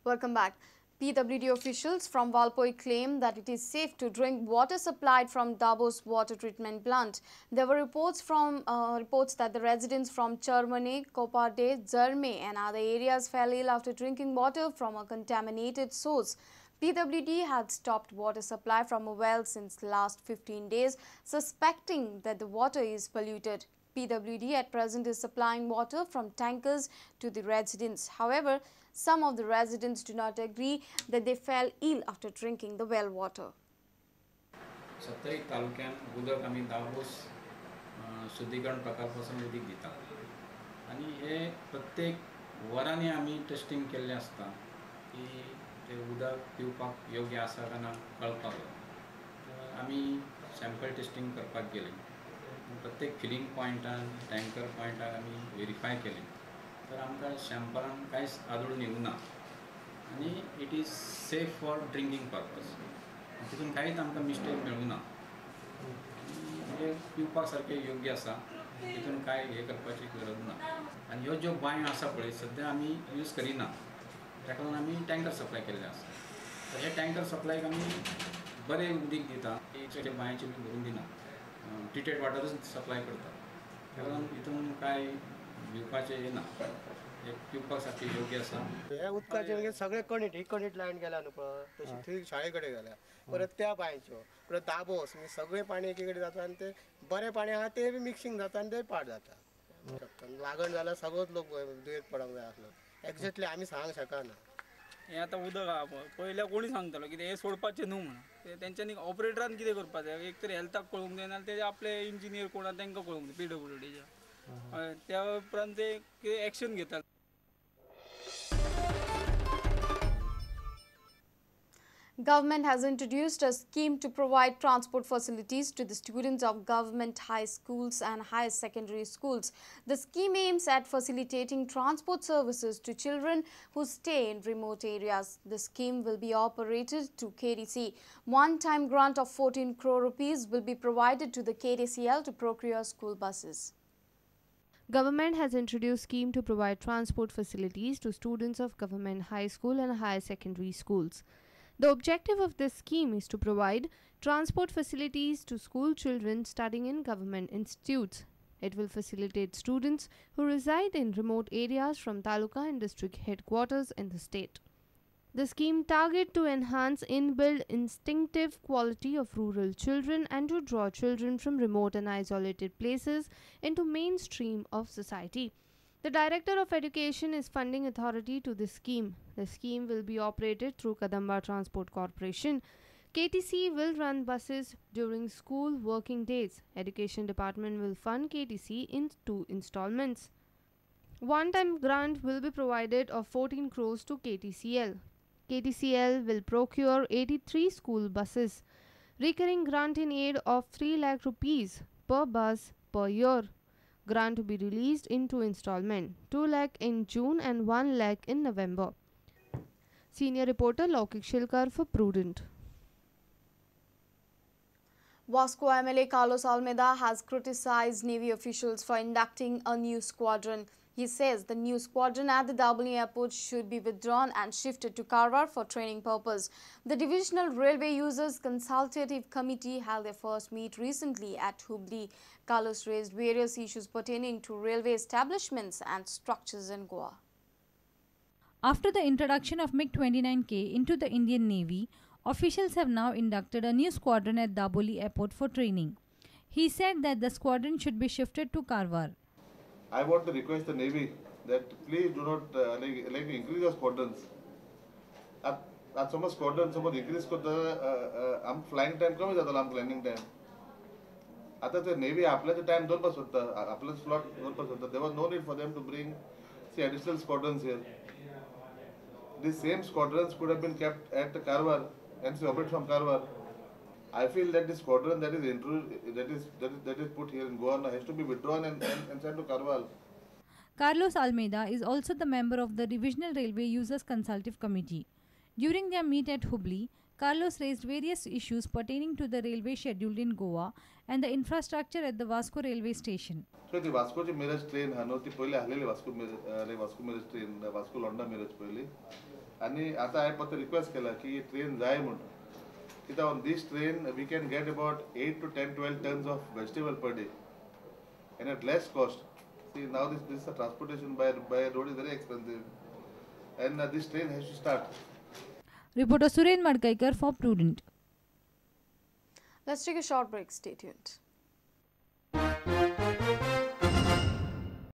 Welcome back. PWD officials from Valpoi claim that it is safe to drink water supplied from Davos water treatment plant. There were reports that the residents from Charmane, Koparde, Zarme and other areas fell ill after drinking water from a contaminated source. PWD had stopped water supply from a well since last 15 days, suspecting that the water is polluted. PWD at present is supplying water from tankers to the residents. However, some of the residents do not agree that they fell ill after drinking the well water. Sattari तालुक्यान उदक आमी दाबोस शुद्धीकरण प्रकल्पासून उदीक दिता आनी हे प्रत्येक वरांनी आमी टेस्टिंग केल्लें आसता की ते उदक पिवपाक योग्य आसा काय ना कळपाक जाय. आमी सॅम्पल टेस्टिंग करपाक गेले, प्रत्येक फिलिंग पॉयंटान टँकर पॉयंटान आमी वेरीफाय केलें तर आमकां सॅम्पलान कांयच आदळून येवंक ना आनी it is safe for drinking purpose. तितून कांयच आमकां मिस्टेक मेळूंक ना, म्हणजे पिवपा सारकें योग्य आसा, तितून कांय हें करपाची गरज ना. आनी ह्यो ज्यो बांयो आसा पळय सद्या आमी यूज करिना, ताका लागून आमी टँकर सप्लाय केल्ले आसा. तर हे टँकर सप्लायक आमी बरें उदीक दिता, ते बांयचें बी भरून दिना, ट्रिटेड वॉटरूच सप्लाय करता. ताका लागून हितून कांय भिवपाचें हें ना, पिवपा सारकें योग्य आसा. हे उदकाचे म्हणजे सगळे कणीट ही कणीट लायन गेल्या न्हू पळय, तशी थंय शाळे कडेन गेल्या, परत त्या बांयच्यो, परत दाबोस, म्हणजे सगळें पाणी एकी कडेन जाता आनी तें बरें पाणी आहा तें बी मिक्सिंग जाता आनी तें पाड जाता. लागण जाल्यार सगळोच लोक दुयेंत पडोंक जाय आसलो. एक्झॅक्टली आमी सांगूंक शकना. हें आतां उदक आहा पळय, पयल्या कोणी सांगतालो कितें हें सोडपाचें न्हू म्हणून, ते तेंच्यांनी ऑपरेटरान कितें करपाचें, एक तर हेल्थाक कळूंक जाय नाल्यार ते आपले इंजिनियर कोण आहा तांकां कळूंक जाय पीडब्ल्यूडीच्या, त्या उपरांत ते कितें एक्शन घेतात. Government has introduced a scheme to provide transport facilities to the students of government high schools and higher secondary schools. The scheme aims at facilitating transport services to children who stay in remote areas. The scheme will be operated through KTC. One-time grant of 14 crore rupees will be provided to the KTCL to procure school buses. Government has introduced scheme to provide transport facilities to students of government high school and higher secondary schools. The objective of this scheme is to provide transport facilities to school children studying in government institutes. It will facilitate students who reside in remote areas from taluka and district headquarters in the state. The scheme targets to enhance inbuilt instinctive quality of rural children and to draw children from remote and isolated places into mainstream of society. The Director of Education is funding authority to this scheme. The scheme will be operated through Kadamba Transport Corporation. KTC will run buses during school working days. Education Department will fund KTC in 2 installments. One-time grant will be provided of 14 crores to KTCL. KTCL will procure 83 school buses. Recurring grant in aid of 3 lakh rupees per bus per year. Grant to be released in 2 installments, 2 lakh in June and 1 lakh in November. Senior reporter Laukik Shilkar for Prudent. Vasco MLA Carlos Almeida has criticized Navy officials for inducting a new squadron. He says the new squadron at the Dabolim airport should be withdrawn and shifted to Karwar for training purpose. The Divisional Railway Users Consultative Committee held their first meet recently at Hubli. Carlos raised various issues pertaining to railway establishments and structures in Goa. After the introduction of MiG-29K into the Indian Navy, officials have now inducted a new squadron at Dabolim airport for training. He said that the squadron should be shifted to Karwar. I want to request the Navy that please do not like increase the squadrons. At some squadron, some increase करता आम flying time कमी जाता, आम landing time. आता ते Navy आपल्याचे time दवरपाक सोदता, आपलो slot दवरपाक सोदता. There was no need for them to bring see additional squadrons here. These same squadrons could have been kept at Karwar and operate from Karwar. I feel that the squadron that is that is put here in Goa has to be withdrawn and sent to Karwar. Carlos Almeida is also the member of the Divisional Railway Users Consultative Committee. During their meet at Hubli, Carlos raised various issues pertaining to the railway scheduled in Goa and the infrastructure at the Vasco railway station. So the Vasco Miraj train, ha no, ती पयली आसलेली Vasco Miraj train, Vasco Londa Miraj पयली. आनी आतां हांवें परत request केला की ट्रेन जाय म्हूण, कित्याक on this train we can get about 8 to 10 12 tons of vegetable per day and at less cost. See, now this transportation by road is very expensive and this train has to start. Reporter Suren Madkaikar for Prudent. Let's take a short break. Stay tuned.